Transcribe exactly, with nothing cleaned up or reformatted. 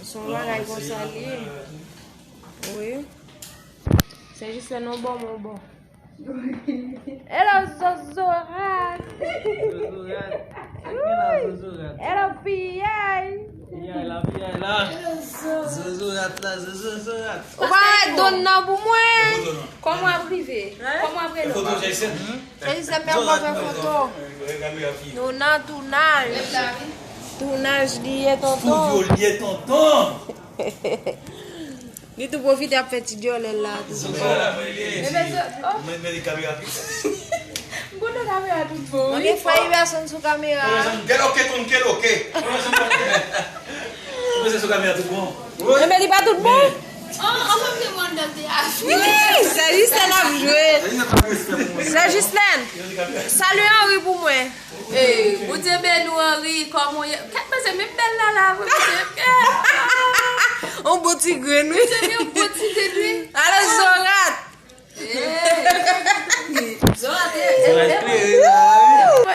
Se yon bagay konsa li ye. Wi. Se jis lè nou bon, nou bon. Hello, Zozorat. Zozorat. Sak gen la, Zozorat? Hello, P I. P I la, P I la. Zozorat la, Zozorat. Ou pa wè don nan pou mwen? Kòman w ap rive? Kòman w ap rele? Se jis lè m ap fè foto. Nou nan tounaj. Tounaj li ye, tonton. Studio li ye, tonton. Li tou pwofite ap fè ti dyòlè l la tou. Mwen, mwen, kamera. M kontan kamera tout bon. Mwen gen frè Iverson sou kamera. Gèt oke, konn gèt oke. Ou panse sou kamera tout bon? Enben, li pa tout bon? An, an, fòm de mwen nan te afi. Wi, se Jislèn ap jwe. Se Jislèn. Salye Henri pou mwen. Ey, Bondye beni w, Henri, kòman w ye? Kèt mesye, menm bèl la la vre, mesye. On bon ti grenn, wi. Mesye, yon bon ti grenn, wi. Ale,